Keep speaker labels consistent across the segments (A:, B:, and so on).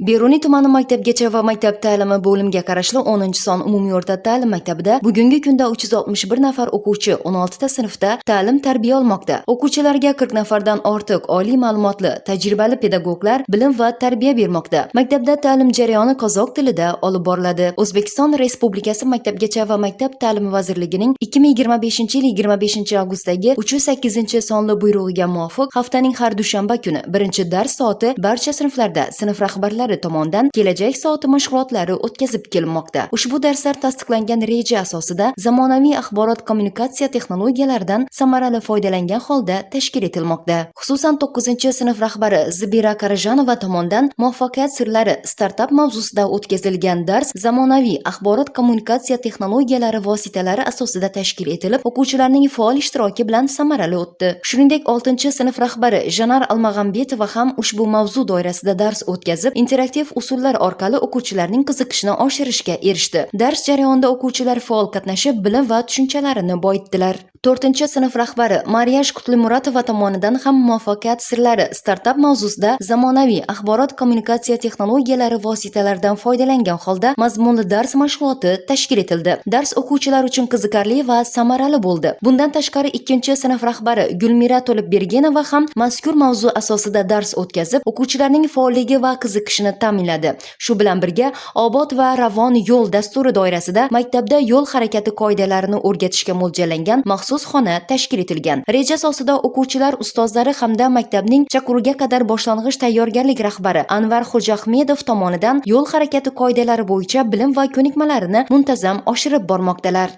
A: Beruniy tumani maktabgacha va maktab ta'limi bo'limiga qarashli 10-son umumiy o'rta ta'lim maktabida bugungi kunda 361 nafar o'quvchi 16 ta sinfda ta'lim tarbiya olmoqda. O'quvchilarga 40 nafardan ortiq oliy ma'lumotli, tajribali pedagoglar bilim va tarbiya bermoqda. Maktabda ta'lim jarayoni qozoq tilida olib boriladi. O'zbekiston Respublikasi Maktabgacha va maktab ta'limi vazirligining 2025-yil 25-avgustdagi 308-sonli buyrug'iga muvofiq haftaning har dushanba kuni birinchi dars soati barcha sinflarda sinf rahbarlari tomonidan kelajak soati mashg'ulotlari o'tkazib kelinmoqda. Ushbu darslar tasdiqlangan reja asosida zamonaviy axborot kommunikatsiya texnologiyalaridan samarali foydalangan holda tashkil etilmoqda. Xususan, 9-sinf rahbari Zibira Karajanova tomonidan "Muvaffaqiyat sirlari" startap mavzusida o'tkazilgan dars zamonaviy axborot kommunikatsiya texnologiyalari vositalari asosida tashkil etilib, o'quvchilarning faol ishtiroki bilan samarali o'tdi. Shuningdek, 6-sinf rahbari Janar Almag'ambetova ham ushbu mavzu doirasida dars o'tkazib, interaktiv usullar orqali o'quvchilarning qiziqishini oshirishga erishdi. Dars jarayonida o'quvchilar faol qatnashib, bilim va tushunchalarini boyitdilar. 4-sinf rahbari Mariyash Qutlimuratova tomonidan ham "Muvaffaqiyat sirlari" startap mavzusida zamonaviy axborot kommunikatsiya texnologiyalari vositalaridan foydalangan holda mazmunli dars mashg'uloti tashkil etildi. Dars o'quvchilar uchun qiziqarli va samarali bo'ldi. Bundan tashqari, 2-sinf rahbari Gulmira To'libbergenova ham mazkur mavzu asosida dars o'tkazib, o'quvchilarning faolligi va qiziqishini ta'minladi. Shu bilan birga, "Obod va ravon yo'l" dasturi doirasida maktabda yo'l harakati qoidalarini o'rgatishga mo'ljallangan maxsus xona tashkil etilgan. Reja asosida o'quvchilar ustozlari hamda maktabning chaqiruvga qadar boshlang'ich tayyorgarlik rahbari Anvar Xo'jaahmedov tomonidan yo'l harakati qoidalari bo'yicha bilim va ko'nikmalarini muntazam oshirib bormoqdalar.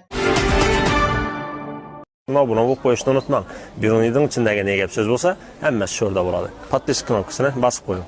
B: Obuna bo'lib qo'yishni unutmang. Beruniyning ichidagi ne gap so'z bo'lsa, hammasi shu yerda bo'ladi. Подписка knopkasini bosib qo'ying.